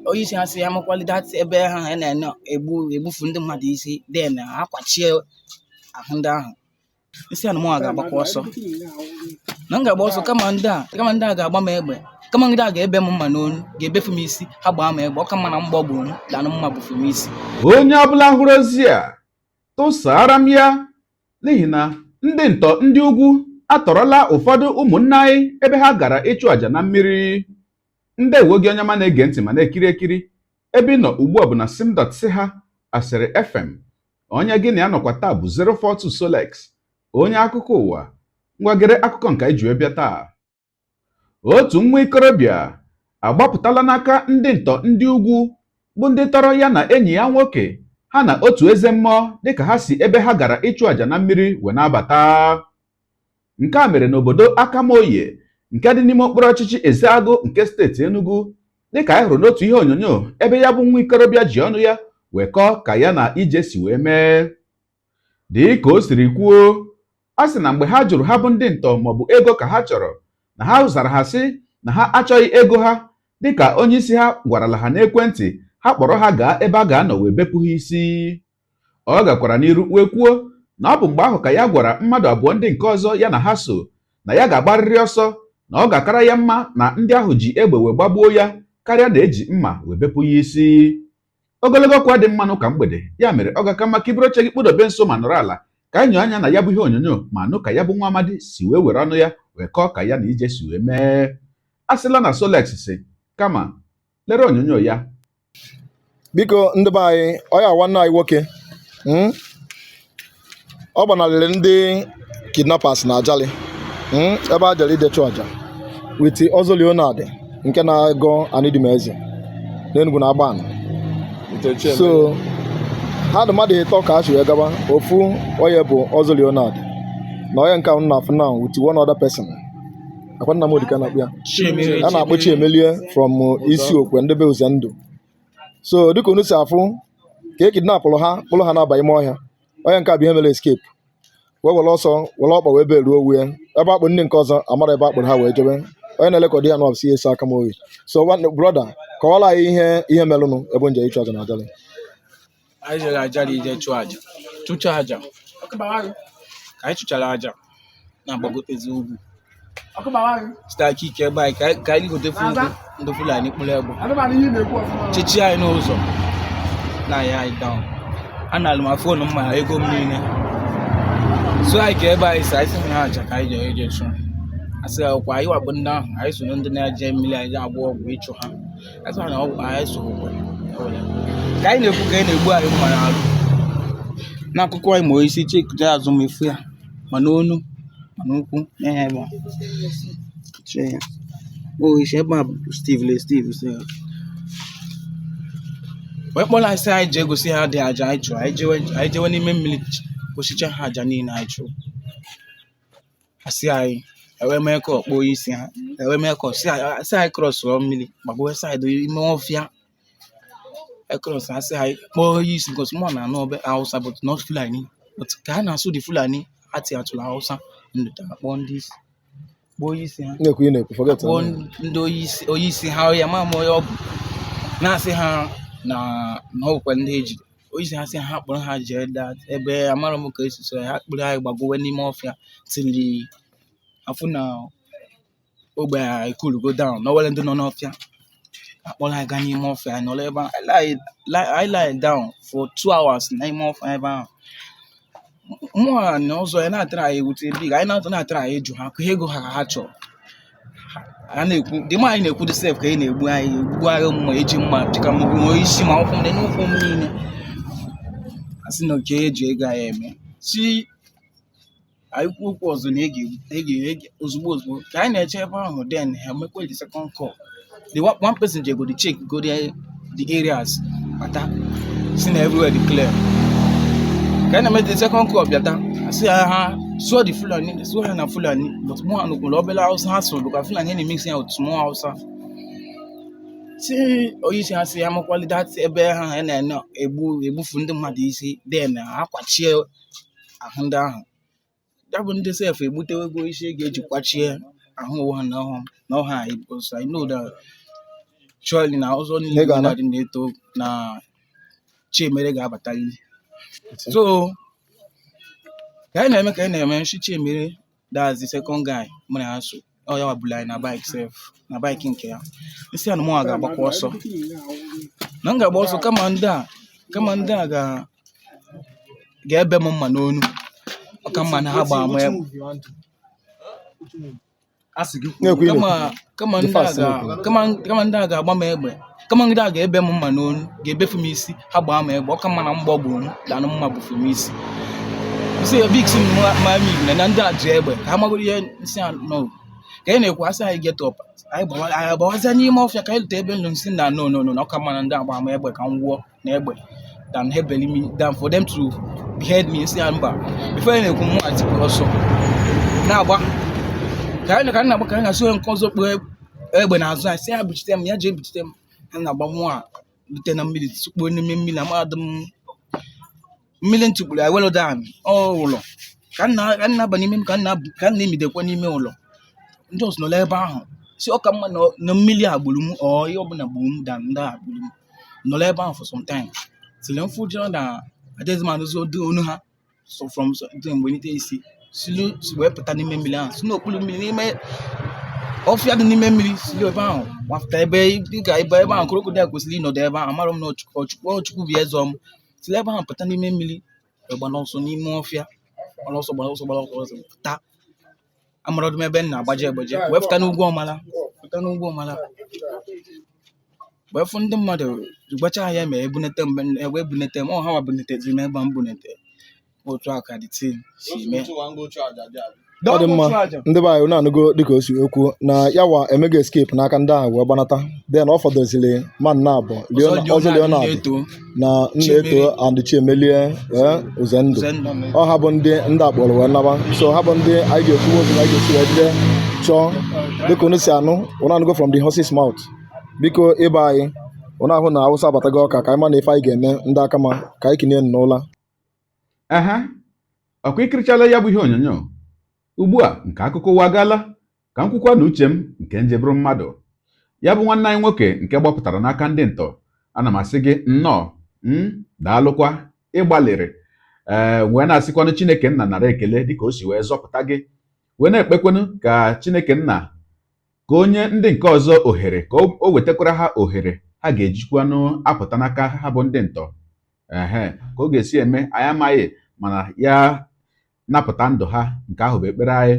Onye isi ha sị ya makwalite ebe ha na-ene egbu egbufu ndị mmadụ isi, then akwachie ahụ ndị ahụ. M sị ya na mụnwa ga-agbakwa ọsọ, na m ga-agba ọsọ kama ndị a ga-agba m egbe, kama ndị a ga-ebe m mma n'onu, ga-ebefu m isi, ha gbaa m egbe, ọ ka mma na mgbọ gburu m danụ mma bufu m isi. Onye ọbụla hụrụ ozi a, tụsara m ya, n'ihi na ndị ntọ ndị ugwu atọrọla ụfọdụ ụmụnne anyị ebe ha gara ịchụ àjà na mmiri. Ndewo gị, onye ọma na-ege ntị ma na-ekiri ekiri. Ebe ị nọ ugbu a bụ na sim.si ha Asịrị FM. Onye gị na ya nọkwa taa bụ 042 Solex, onye akụkọ ụwa. Ngwagere akụkọ nke anyị ji wee bịa taa. Otu nwa ikorobịa agbapụtala n'aka ndị ntọ ndị ugwu, bụ ndị tọrọ ya na enyi ya nwoke, ha na otu eze mmụọ, dịka ha si ebe ha gara ịchụ àjà na mmiri wee na-abata. Nke a mere n'obodo Akamoye nke dị n'ime okpuru ọchịchị Ezeagụ nke steeti Enugu, dịka anyị hụrụ n'otu ihe onyonyo ebe ya bụ nwa ikorobịa ji ọnụ ya wee kọọ ka ya na ije si wee mee. Dị ka o siri kwuo, a sị na mgbe ha jụrụ ha bụ ndị ntọ maọbụ ego ka ha chọrọ, na ha zara ha sị na ha achọghị ego ha, dịka onye isi ha gwarala ha n'ekwentị ha kpọrọ ha gaa ebe a ga-anọ wee bepụ ha isi. Ọ gakwara n'iru wee kwuo na ọ bụ mgbe ahụ ka ya gwara mmadụ abụọ ndị nke ọzọ ya na ha so na ya ga-agbarịrị ọsọ, na ọ ga-akara ya mma na ndị ahụ ji egbe wee gbagbuo ya karịa na eji mma wee bepụ ya isi. Ogologo okwu dị mmanụ ka mgbede ya mere, ọ ga-aka maka iburu oche gị kpụdobe nso ma nọrọ ala ka anyị nyoo anya na ya bụ ihe onyonyo ma nụ ka ya bụ nwa amadi si wee were ọnụ ya wee kọọ ka ya na ije si wee mee. A sịla na Solex si, kama lere onyonyo ya. Biko, ndị be anyị, ọ ya nwanne anyị nwoke, Ọ gbanarịrị ndị kidnappers na Ajali, Ebe a jere ije chụ aja with Ọzọ Leonard nke na-agọ Anidimeze n'Enugu na Agbani. So ha dị mmadụ ịtọ ka ha si wee gaba. Ofu onye bụ Ọzọ Leonard na onye nke ahụ na-afụ now with one other person. Akwa nna m odika na-akpụ ya, a na-akpọ Chiemelie from isi okwe ndị be Uzendụ. So dịka unu si afụ ka e kidnapụrụ ha, kpụrụ ha na-aba ime ọhịa, onye nke a bụ ihe mere escape, wee were ọsọ, were ọkpa wee beruo owu ya ebe akpụ. Ndị nke ọzọ amara ebe akpụrụ ha wee jebe. Onye na-elekọta ya n'ọfịs esi aka m oyi. So brother, kọwara anyị ihe merụnụ ebe nje ịchụ aja na Ajali. Anyị jere Ajali ije chụọ aja, chụchaa aja. Ka anyị chụchara aja na-agbagotezi ugwu site aka ike ebe anyị ka anyị ligotefu ugwu, ndị Fulani kpụrụ egbe chechi anyị n'ụzọ na-aya anyị down. A nalụ ma phone m ma ego m niile. So anyị ka ebe anyị si, anyị sị ha aja ka anyị jere ije chụọ. Asị ya ọkwa anyị wakpo ndị ahụ, anyị so na ndị na-eje mmiri, anyị na-agba ọgwụ ịchụ ha. Asị ha na ọgwụ anyị soghịkwa. Ka anyị na-ekwu ka anyị na-egbu anyị mma n'alụ n'akụkọ anyị, ma isi chekute azụ ma efu ya, ma n'onu ma n'ụkwụ nye ya ebe a. Chee ya o isi ebe a bụ Steve, le Steve si ya wee kpọrọ anyị, sị anyị jee gosi ha dị aja anyị chụrụ. Anyị jewe n'ime mmiri gosicha ha aja niile anyị chụrụ. Asị anyị ewee mee ka ọkpọ onye isi ha, ewee mee ka ọ sị anyị crossụọ mmiri, gbagowe side ime ọfịa. E cross, asị anyị kpọọ onye isi, because mụ na-anụ obe Hausa but not Fulani, but ka a na-asụ the Fulani atị atụrụ Hausa ndụta, kpọọ ndị isi, kpọọ onye isi ha. Na-ekwu ị na-ekwu, forget. Kpọọ ndị onye isi ha ya ma onye ọ bụ, na-asị ha na ọ bụkwa ndị ejide. Onye isi ha sị ha kpọrọ ha jee that ebe amara m ka esi so ha kpụrụ anyị gbagowe n'ime ọfịa till afụ na ogbe a cool down, na owere ndị nọ n'ọfịa akpọrọ anyị gaa n'ime ọfịa. Anyị nọrọ ebe ahụ, anyị lie down for 2 hours n'ime ọfịa ebe ahụ. Mụa na ọzọ ya na-atara anyị ewute big anyị na-atara anyị ịjụ ha ka ego ha ka ha chọrọ. A na-ekwu dị ma anyị na-ekwu dị sef ka anyị na-egbu anyị, egbu anyị mma, eji mma dịka m nwee isi ma ụkwụ m dị n'ụkwụ m niile. Asị na nke eji ego anyị eme si anyị kwuo okwu ọzọ na ị ga ozugbo ozugbo ka anyị na-eche ebe ahụ. Then ha emekwa the second call. The one person je go dey check go the areas, bata si na everywhere dey clear. Ka anyị na-eme the second call, bịata asị ha ha sụọ the Fulani, sụọ ha na Fulani, but mụ ha nụkwara obere Hausa ha sụrụ ka Fulani na-emix ya with small Hausa. Si onye isi ha si ya makwali that ebe ha na-ene egbu egbufu ndị mmadụ isi, then akwachie ahụ ndị ahụ. Ya bụ ndị sef egbutewego isi e ga-eji kwachie ahụ onwe ha na ọha na ọha anyị, because I know that Surely na ọzọ niile Ị ga-ana? dị na-eto na Chiemere ga-abatalili. So ka anyị na-eme, ka anyị na-eme nshi, Chiemere, that's the second guy mụ na ya so, ọ ya wabulu anyị na bike sef, na bike nke ya. Nsị ya na mụnwa ga-agbakwa ọsọ, na m ga-agba ọsọ kama ndị a ga-ebe m mma n'onu, ọ ka mma na ha gbaa m egbe. Na-ekwu ị Kama na-ekwu. kama Dị ndị a fast ga na-ekwu. kama ndị a ga-agba m egbe, kama ndị a ga-ebe m mma n'onu, ga-ebefu m isi, ha gbaa m egbe, ọ ka mma na mgbọ gburu m danụ mma bufu m isi. Nsị ya big si m ma m igwe na ndị a ji egbe ka ha magoro ihe. Nsị a no, ka anyị na-ekwu, asị anyị get up, anyị gbawa, anyị agbawazịa n'ime ọfịa ka anyị lute ebe ndụ. Nsị na no, no, no, na ọ ka mma na ndị agba m egbe ka m nwụọ na egbe than ha ebeli me, than for them to behead me. Nsị ya mba. Before anyị na-ekwu, mụ atịpụ ọsọ na-agba ka anyị ka anyị na-agba, ka anyị na-asị onye nke ọzọ kpoo egbe n'azụ anyị, sị ya buchite m, ya jee buchite m. Ha na-agba, mụ a rute na mmiri, tukpuo n'ime mmiri. Amadụ m mmiri ntụkpuru ya welo down ọ ụlọ ka m na-aba n'ime m, ka m na-emidekwa n'ime ụlọ. Ndị ọzọ nọ ebe ahụ si ọ ka mma na mmiri a gburu m, ọ ihe ọbụla gburu m dan ndị a gburu m. Nọrọ ebe ahụ for some time till m fụjọ na adịghịzi m anụzi ụdị onu ha. So from something mgbe nite isi silu si wee pụta n'ime mmiri ahụ, si n'okpuru mmiri, n'ime ọfịa dị n'ime mmiri, si ebe ahụ gbapụta ebe dịka ebe ahụ crocodile kwesịrị ịnọdụ ebe ahụ. Amara m na Ọchukwu bụ eze m si ebe ahụ pụta n'ime mmiri wee gbara ọsọ n'ime ọfịa, gbara ọsọ, gbara ọsọ, gbara ọsọ, pụta. Amara m ebe m na-agbaje egbaje wee pụta n'ugwu ọmala, pụta n'ugwu ọmala wee fụ ndị mmadụ gbacha ya ma ebunete m, wee bunete m. Ọ ha nwa bunetezi m ebe m bunete. Otu a ka the thing si mee. Ọ dị mma, ndị be anyị, unu anụgo dịka o si ekwu na ya wa emego escape n'aka ndị ahụ wee gbanata. Then ọ fọdụziri man na abụọ, ọzọ Leonard na-eto na Nnaeto and Chiemelie Uzendụ. Uzendụ. Ọ ha bụ ndị akpọrọ wee naba. So ha bụ ndị anyị ga-ekwu otu na anyị ga-esi wee jide chọọ dịka unu si anụ. Unu anụgo from the horse's mouth. Biko, ịba anyị, unu ahụ na Awụsa abatago ọka, ka anyị ma na ife anyị ga-eme ndị aka ma ka anyị kinye n'ụla. Ehe, ọkwa ikirichala ya bụ ihe onyonyo ugbu a nke akụkọ ụwa agaala. Ka m kwukwa na uche m nke njebụrụ mmadụ, ya bụ nwanne anyị nwoke nke gbapụtara n'aka ndị ntọ, ana m asị gị nnọọ m, daalụkwa, ịgbalịrị. Ee, wee na-asịkwanụ Chineke nna nara ekele dịka o si wee zọpụta gị, wee na-ekpekwenụ ka Chineke nna ka onye ndị nke ọzọ ohere, ka o wetakwara ha ohere ha ga-ejikwanụ apụta n'aka ha bụ ndị ntọ. Ehe, ka ọ ga-esi eme anyị amaghị, mana ya napụta ndụ ha, nke ahụ bụ ekpere anyị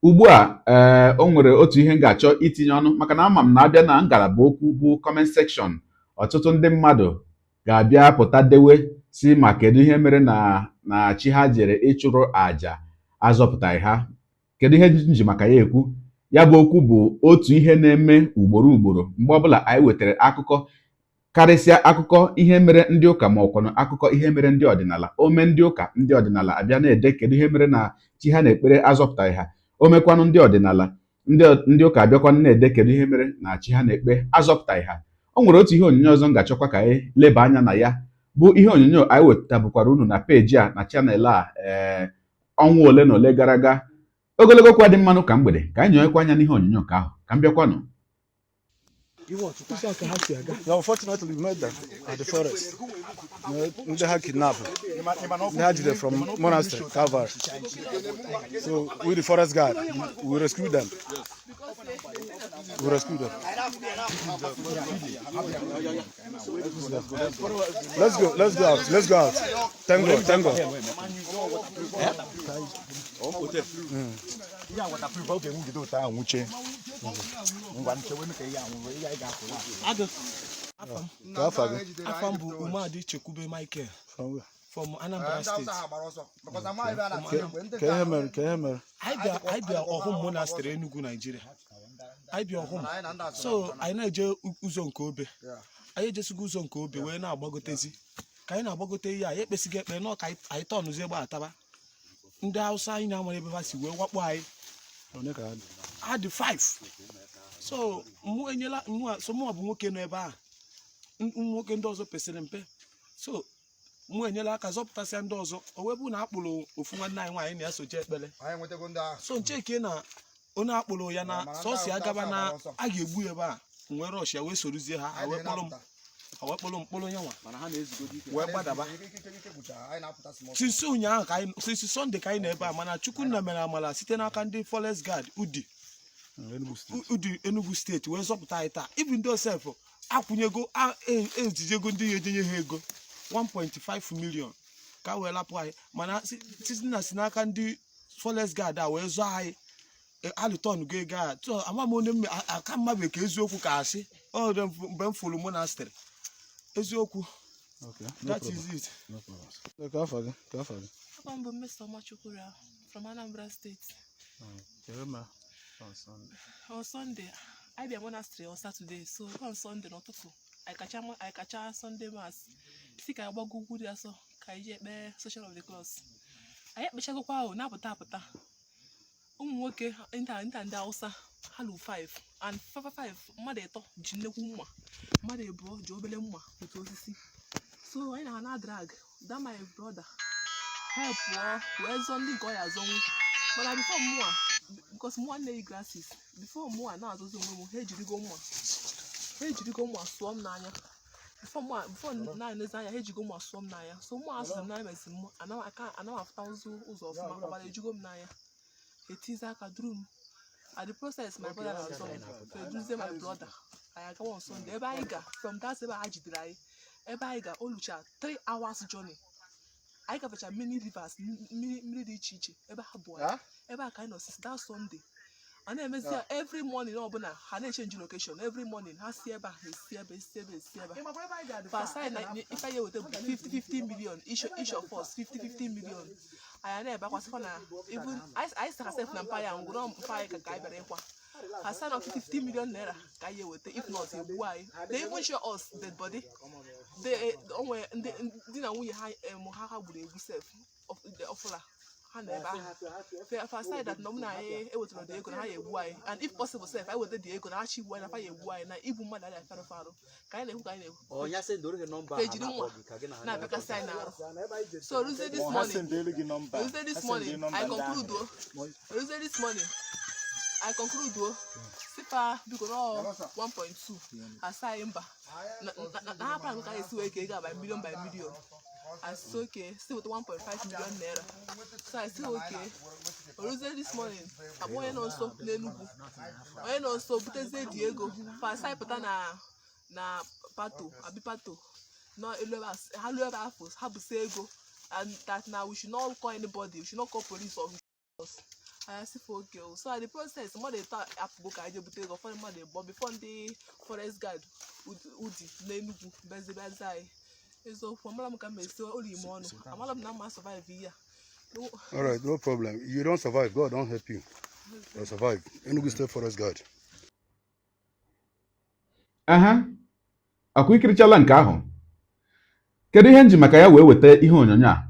ugbu a. Ee, o nwere otu ihe m ga-achọ itinye ọnụ, maka na ama m na-abịa na ngalaba okwu bụ comment section, ọtụtụ ndị mmadụ ga-abịa pụta dewe si ma kedu ihe mere na chi ha jere ịchụrụ àjà azọpụtaghị ha. Kedu ihe nji maka ya ekwu ya bụ okwu? Bụ otu ihe na-eme ugboro ugboro mgbe ọbụla anyị wetara akụkọ, karịsịa akụkọ ihe mere ndị ụka, ma ọkwanụ akụkọ ihe mere ndị ọdịnala. Ome ndị ụka, ndị ọdịnala abịa na-ede kedu ihe mere na chi ha na-ekpere azọpụtaghị ha. O mekwanụ ndị ọdịnala, ndị ụka abịakwanụ na-ede kedu ihe mere na chi ha na-ekpe azọpụtaghị ha. O nwere otu ihe onyonyo ọzọ m ga-achọkwa ka anyị leba anya na ya, bụ ihe onyonyo anyị wetabukwara unu na peji a, na channel a, ee, ọnwa ole na ole gara aga. Ogologo kwa dị mmanụ ka mgbede, ka anyị nyonyekwa anya n'ihe onyonyo nke ahụ, ka m bịakwanụ. Yeah, unfortunately, we met them at the forest. Ndị ha kidnap, ndị ha jide from monastery, Calvary. So we, the forest guard, we rescue them. We rescue them. Let's go, let's go out, let's go out. Thank God, thank God. Ihe a waterproof, ọ ga-enwugide ụtọ ahụ nwuche ngwa nchewe ka ihe anwụrụ ihe anyị ga-akwụwa. Ka afa gị? Afa m bụ Umadi Chekwube Michael. From where? From Anambra State. Ka ihe mere, ka ihe mere? Anyị bịa Ọhụm Monastery, Enugu, Nigeria. Anyị bịa Ọhụm, so anyị na-eje ụzọ nke obe. Anyị ejesigo ụzọ nke obe wee na-agbagotezi. Ka anyị na-agbagote ihe, anyị ekpesigo ekpere nọ ka anyị tọnụzie gba ataba ndị Hausa anyị na-amara ebe ha si wee wakpo anyị. One ka ha dị? Ha dị 5. So mụ enyela mụ, so mụ bụ nwoke nọ ebe a, ụmụ nwoke ndị ọzọ pesịrị mpe, so mụ enyela aka zọpụtasịa ndị ọzọ. O wee bụ na akpụrụ ofu nwanne anyị nwaanyị na-esoje ekpere. So ncheke na onye akpụrụ ya na sọsọ agaba na a ga-egbu ya ebe a. M wee rush ya wee sorozie ha. Ha wee kpọrọ m, ha wee kpọrọ m, kpọrọ ya nwa wee gbadaba. Since ụnyaahụ ka anyị, since Sunday ka anyị na ebe a, mana Chukwunna mere amala site n'aka ndị forest guard Udi, Udi, Enugu Steeti, wee zọpụta anyị taa. Even though sef akwụnyego ejijego ndị ya ejenye ha ego 1.5 million ka wee lapụ anyị, mana site na si n'aka ndị forest guard a wee zọọ anyị, a return go ego a. So ama m onye aka mma bụ ka eziokwu ka asị ọ dị mgbe m fụrụ monastery eziokwu. Okay, no That problem. is it. No problem. Ka afa gị? Ka afa gị? Afa m bụ Mmesoma Chukwura from Anambra State. Chere ma on Sunday. On Sunday, anyị bịa monastery on Saturday, so on Sunday n'ụtụtụ, anyị kacha Sunday Mass, si ka anyị gbago ugwu dị asọ ka anyị jee kpee Station of the Cross. Anyị ekpechagokwa ahụ na-apụta apụta, ụmụ nwoke nta nta ndị Hausa ha lụ 5 and 5 5, mmadụ ịtọ ji nnekwu mma, mmadụ abụọ ji obere mma otu osisi. So anyị na ha na drag that my brother ha pụọ wee zọọ ndị nke ọ ya azọnwu, mana before mụa, because mụa na-eyi glasses, before mụa na-azọzi onwe m, ha ejirigo mma sụọ m n'anya. Before mụa, before na-enezi anya, ha ejigo mma sụọ m n'anya. So mụa asụrụ m n'anya mezi m ana m afụta ụzọ ọfụma. Ọbara ejugo m n'anya, etizi aka duru m. At the process, my brother na-azọ m, so eduzie my brother, anyị agawa on Sunday. Ebe anyị ga from that ebe ha jidere anyị, ebe anyị ga olucha 3 hours journey, anyị gafecha many rivers, mmiri mmiri dị iche iche ebe ha bụ anyị. Ebe a ka anyị nọ since that Sunday. A na-emezi ya every morning ọbụla, ha na-echange location every morning. Ha si ebe a, ha esi ebe, esi ebe, esi ebe a. Fa na ife anyị eweta bụ 50 50 million each of us, 50 50 million. Anyị na-ebe akwasịkwa na even anyị sara sef na mpa ya ngwụrọ mpa anyị ka anyị bịara ịkwa ha sign up 50 million naira ka anyị eweta, if not egbu anyị. They even show us dead body. They onwe ndị di na nwunye ha ha gburu egbu sef ọfụla ha na ebe ahụ. Fa side that na ọ bụ na anyị ewetara the ego na ha ya egbu anyị, and if possible sef anyị weta the ego na ha chi igbu anyị na fa ya egbu anyị na igbu mmadụ adịghị afarụ farụ. Ka anyị na-ekwu, ka anyị na-ekwu, Ọnya sendoro gị nọmba ka ha ejiri na-akpọ nwa gị ka gị na ha na-abịakasị anyị n'arụ. So ruzie this Ma ha morning, sendelu gị nọmba. ruzie this Ha morning, sendelu nọmba I ndị ahụ. conclude o, ruzie this morning, I conclude o, sifa biko nọ 1.2 asa anyị mba na ha plan ka anyị esi wee ka ego a by million by million. I say okay, still with 1.5 million naira. So I say okay. Oruzie this morning, akpọ onye nọ nso n'Enugu, onye nọ nso butezie dị ego. Fa asa anyị pụta na pato abi pato nọ elu ebe ha luo ebe afọ ha busa ego, and that na we should not call anybody, we should not call police or us. Anyị asị for okay o. So at the process, mmadụ ịtọ apụgo ka anyị jee bute ego, ụfọdụ mmadụ ịbụọ before ndị forest guard Udi n'Enugu bịazie bịazie anyị. Eziokwu, amara m ka m esi ụlọ ime ọnụ, amara m na mma survive ihe a. All right, no problem. You don't survive. God don't help you. You survive. Enugu State Forest Guard. Aha, akwa ikirichala nke ahụ. Kedu ihe m ji maka ya wee weta ihe onyonyo a?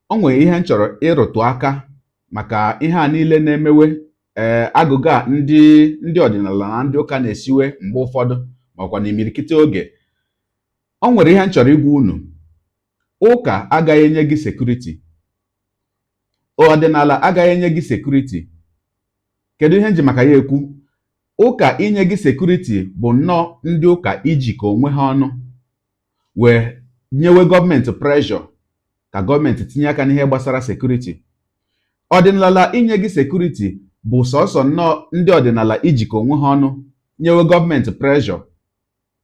O nwere ihe m chọrọ ịrụtụ aka maka ihe a niile na-emewe. Ee, agụgụ a ndị ọdịnala na ndị ụka na-esiwe mgbe ụfọdụ, makwa na imirikiti oge. O nwere ihe m chọrọ ịgwa unu: ụka agaghị enye gị security, ọdịnala agaghị enye gị security. Kedu ihe m ji maka ya ekwu? Ụka inye gị security bụ nnọọ ndị ụka ijikọ onwe ha ọnụ wee nyewe gọọmenti pressure ka gọọmenti tinye aka n'ihe gbasara security. Ọdịnala inye gị security bụ sọsọ nnọọ ndị ọdịnala ijikọ onwe ha ọnụ nyewe gọọmenti pressure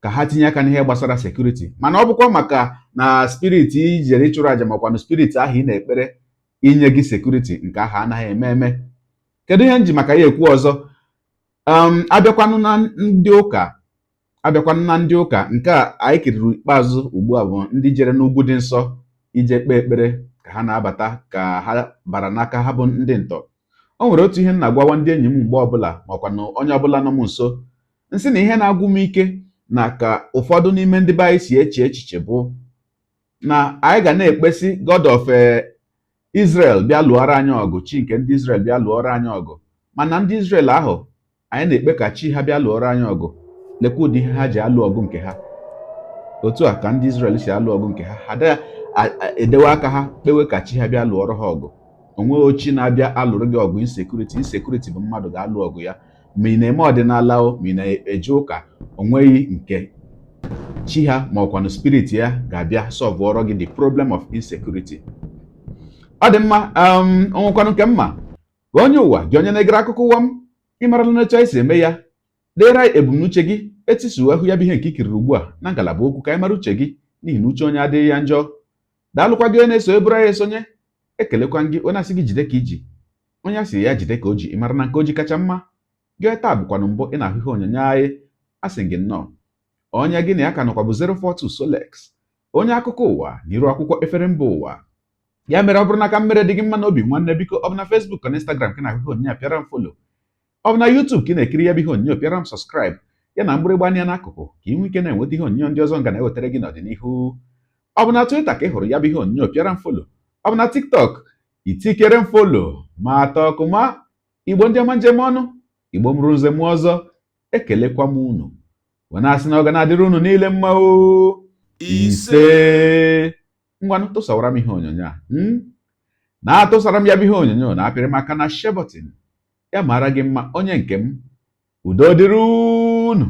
ka ha tinye aka n'ihe gbasara security. Mana ọ bụkwa maka na spirit ijere ịchụrụ àjà, makwa na spirit ahụ ị na-ekpere inye gị security, nke ahụ anaghị eme eme. Kedu ihe m ji maka ya ekwu ọzọ? Abịakwanụ na ndị ụka, abịakwanụ na ndị ụka, nke a anyị kiriri ikpeazụ ugbu a bụ ndị jere n'ugwu dị nsọ ije kpee ekpere, ka ha na-abata ka ha bara n'aka ha bụ ndị ntọ. O nwere otu ihe m na-agwawa ndị enyi m mgbe ọbụla, makwa na onye ọbụla nọ m nso, nsị na ihe na-agwụ m ike na ka ụfọdụ n'ime ndị be anyị si eche echiche bụ na anyị ga na-ekpesi God of Israel bịa lụọrọ anyị ọgụ, chi nke ndị Israel bịa lụọrọ anyị ọgụ. Mana ndị Israel ahụ anyị na-ekpe ka chi ha bịa lụọrọ anyị ọgụ, lekwa ụdị ihe ha ji alụ ọgụ nke ha. Otu a ka ndị Israel si alụ ọgụ nke ha. Ha da edewe aka ha kpewe ka chi ha bịa lụọrọ ha ọgụ. Onweghị chi na-abịa alụrụ gị ọgụ insecurity. Insecurity bụ mmadụ ga-alụ ọgụ ya. Ma ị na-eme ọdịnala o, ma ị na-eje ụka, o nweghị nke chi ha ma ọkwanụ spirit ya ga-abịa solveọrọ gị the problem of insecurity. Ọ dị mma. Onwekwanụ nke mma ka onye ụwa gị, onye na-egere akụkọ ụwa m, ị marala n'etu anyị si eme ya. Deere anyị ebumnuche gị etisuo ahụ ya bụ ihe nke ikiriri ugbu a na ngalaba okwu, ka anyị mara uche gị, n'ihi na uche onye adịghị ya njọ. Daalụkwa gị onye na-eso eburu anyị esonye. Ekelekwa gị onye asị gị jide ka iji, onye asị ya jide ka o ji. Ị mara na nke o ji kacha mma. Gị taa bụkwanụ mbụ ị na-ahụ ihe onyonyo anyị, asị gị nnọọ. Onye gị na ya ka nọkwa bụ 042 Solex, onye akụkọ ụwa na iru akwụkwọ efere mba ụwa. Ya mere, ọ bụrụ na ka mmere dị gị mma n'obi, nwanne, biko, ọ bụ na Facebook na Instagram ka ị na-ahụ ihe onyonyo a, pịara m follow. Ọ bụ na YouTube ka ị na-ekiri ya bụ ihe onyonyo, pịara m subscribe ya na mgbịrịgba anya n'akụkụ, ka ị nwee ike na-enweta ihe onyonyo ndị ọzọ nga na-ewetara gị n'ọdịnihu. Ọ bụ na Twitter ka ị hụrụ ya bụ ihe onyonyo, pịara m follow. Ọ bụ na TikTok, itikere m follow. Ma atọ ọkụma Igbo ndị ọma, njem ọnụ Igbo mụrụ nze mụọ ọzọ, ekelekwa m unu wee na-asị na ọ ga na-adịrị unu niile mma o. Ise. Ngwanụ, tụsawara m ihe onyonyo a, Na-atụsara m ya bụ ihe onyonyo, na-apịrị m aka na share button. Ya mara gị mma, onye nke m. Udo dịrị unu.